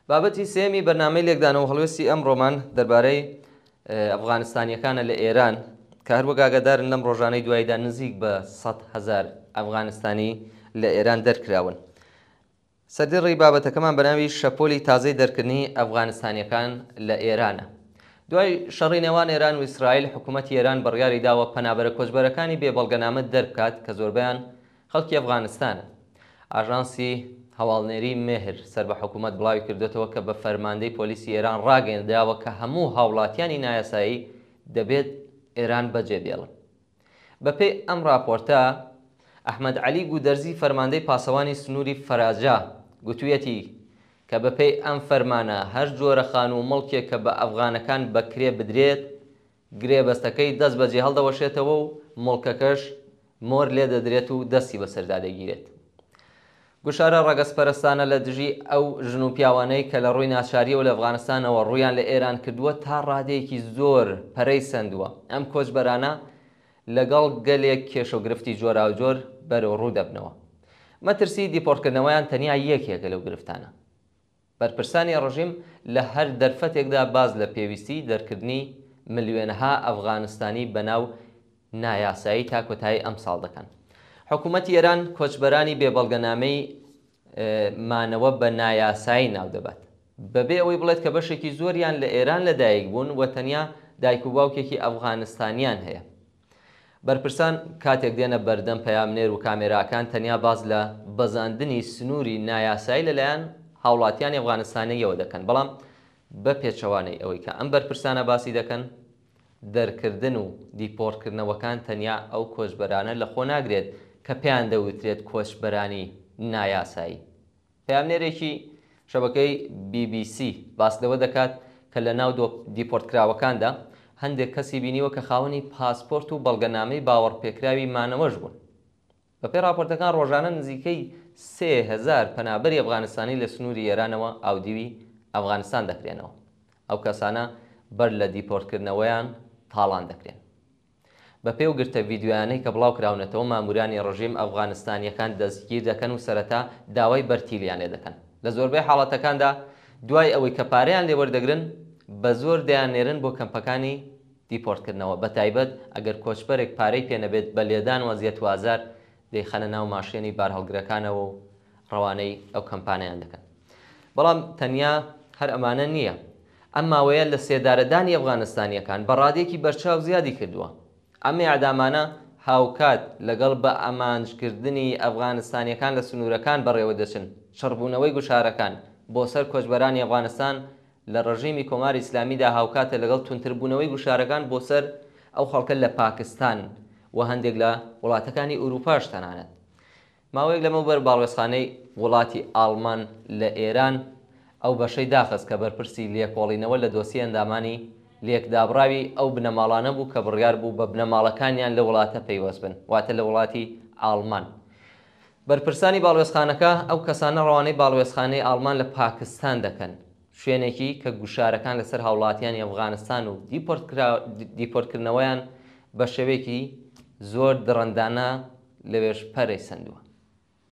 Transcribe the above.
بابەتی سێیەمی بەرنامەی لێکدانەوە هەڵوێستی ئەمڕۆمان دەربارەی ئەفغانستانییەکانە لە ئێران کە هەروەک ئاگادارن لەم ڕۆژانەی دواییدا نزیک بە 100,000 ئەفغانستانی لە ئێران دەرکراون. سەردێڕی بابەتەکەمان بە ناوی شەپۆلی تازەی دەرکردنی ئەفغانستانییەکان لە ئێرانە. دوای شەڕی نێوان ئێران و ئیسرائیل حکوومەتی ئێران بڕیاری داوە پەنابەرە کۆچبەرەکانی بێ بەڵگەنامە دەربکات کە زۆربەیان خەڵکی ئەفغانستانن. ئاژانسی هەواڵنێری مێهر سەر بە حکوومەت بڵاوی کردۆتەوە کە بە فەرماندەی پۆلیسی ئێران ڕاگەیەندراوە کە هەموو هاوڵاتیانی نایاسایی دەبێت ئێران بەجێ بێڵن. بەپێی ئەم ڕاپۆرتە، ئەحمەد عەلی گوودەرزی فەرماندەی پاسەوانی سنووری فەراجا گوتوویەتی کە بەپێی ئەم فەرمانە هەر جۆرە خانوو و مڵکێک کە بە ئەفغانەکان بە کرێ بدرێت گرێبەستەکەی دەست بەجێ هەڵدەوەشێتەوە و موڵکەکەش مۆر لێدەدرێت و دەستی بەسەردا دەگیرێت. گوشارە ڕەگەزپەرستانە لە دژی ئەو ژن و پیاوانەی کە لە ڕووی ناچارییەوە لە ئەفغانستانەوە ڕوویان لە ئێران کردووە تا ڕادەیەکی زۆر پەرەی سەندووە. ئەم کۆچبەرانە لەگەڵ گەلێک کێشە و گرفتی جۆراوجۆر بەرەوڕوو دەبنەوە. مەترسیی دیپۆرتکردنەوەیان تەنیا یەکێکە لەو گرفتانە. بەرپرسانی ڕژیم لە هەر دەرفەتێکدا باس لە پێویستیی دەرکردنی ملیۆنەها ئەفغانستانی بە ناو نایاسایی تا کۆتایی ئەمساڵ دەکەن. حکوومەتی ئێران کۆچبەرانی بێ بەڵگەنامەی مانەوە بە نایاسایی ناو دەبات، بەبێ ئەوەی بڵێت کە بەشێکی زۆریان لە ئێران لەدایک بوون و تەنیا دایک و باوکێکی ئەفغانستانیان هەیە. بەرپرسان کاتێک دێنە بەردەم پەیامنێر و کامێراکان تەنیا باس لە بەزاندنی سنووری نایاسایی لەلایەن هاوڵاتیانی ئەفغانستانییەوە دەکەن، بەڵام بە پێچەوانەی ئەوەی کە ئەم بەرپرسانە باسی دەکەن، دەرکردن و دیپۆرتکردنەوەکان تەنیا ئەو کۆچبەرانە لەخۆ ناگرێت کە پێیان دەوترێت کۆچبەرانی نایاسایی. پەیامنێرێکی شەبەکەی بی بی سی باس لەوە دەکات کە لە ناو دیپۆرتکراوەکاندا هەندێک کەسی بینیوە کە خاوەنی پاسپۆرت و بەڵگەنامەی باوەڕپێکراوی مانەوەش بوون. بەپێی ڕاپۆرتەکان ڕۆژانە نزیکەی 3000 پەنابەری ئەفغانستانی لە سنووری ئێرانەوە ئاودیوی ئەفغانستان دەکرێنەوە. ئەو کەسانە بەر لە دیپۆرتکردنەوەیان تاڵان دەکرێن. بەپێی ئەو گرتە ڤیدیۆیانەی کە بڵاوکراونەتەوە، مامورانی ڕژیم ئەفغانستانییەکان دەستگیر دەکەن و سەرەتا داوای بەرتیلیان لێدەکەن. لە زۆربەی حاڵەتەکاندا دوای ئەوەی کە پارەیان لێوەردەگرن، بە زۆر دەیاننێرن بۆ کەمپەکانی دیپۆرتکردنەوە، بەتایبەت ئەگەر کۆچبەرێک پارەی پێنەبێت بە لێدان و ئەزیەت و ئازار دەیخەنە ناو ماشێنی بارهەڵگرەکانەوە و ڕەوانەی ئەو کەمپانەیان دەکەن. بەڵام تەنیا هەر ئەمانە نییە. ئەم ماوەیە لە سێدارەدانی ئەفغانستانییەکان بە ڕادەیەکی بەرچاو زیادی کردووە. ئەم ئێعدامانە هاوکات لەگەڵ بە ئامانجکردنی ئەفغانستانییەکان لە سنوورەکان بەڕێوە دەچن. چڕبوونەوەی گوشارەکان بۆ سەر کۆچبەرانی ئەفغانستان لە ڕژیمی کۆماری ئیسلامیدا هاوکاتە لەگەڵ توندتربوونەوەی گوشارەکان بۆ سەر ئەو خەڵکە لە پاکستان و هەندێک لە وڵاتەکانی ئورووپاش تەنانەت. ماوەیەک لەمەوبەر باڵوێزخانەی وڵاتی ئاڵمان لە ئێران ئەو بەشەی داخست کە بەرپرسی لێکۆڵینەوە لە دۆسیەی ئەندامانی لێکدابڕاوی ئەو بنەماڵانە بوو کە بڕیار بوو بە بنەماڵەکانیان لەو وڵاتە پەیوەست بن، واتە لە وڵاتی ئاڵمان. بەرپرسانی باڵوێزخانەکە ئەو کەسانە ڕەوانەی باڵوێزخانەی ئاڵمان لە پاکستان دەکەن، شوێنێکی کە گوشارەکان لەسەر هاوڵاتیانی ئەفغانستان و دیپۆرتکردنەوەیان بە شێوەیەکی زۆر دڕندانە لەوێش پەرەی سەندووە.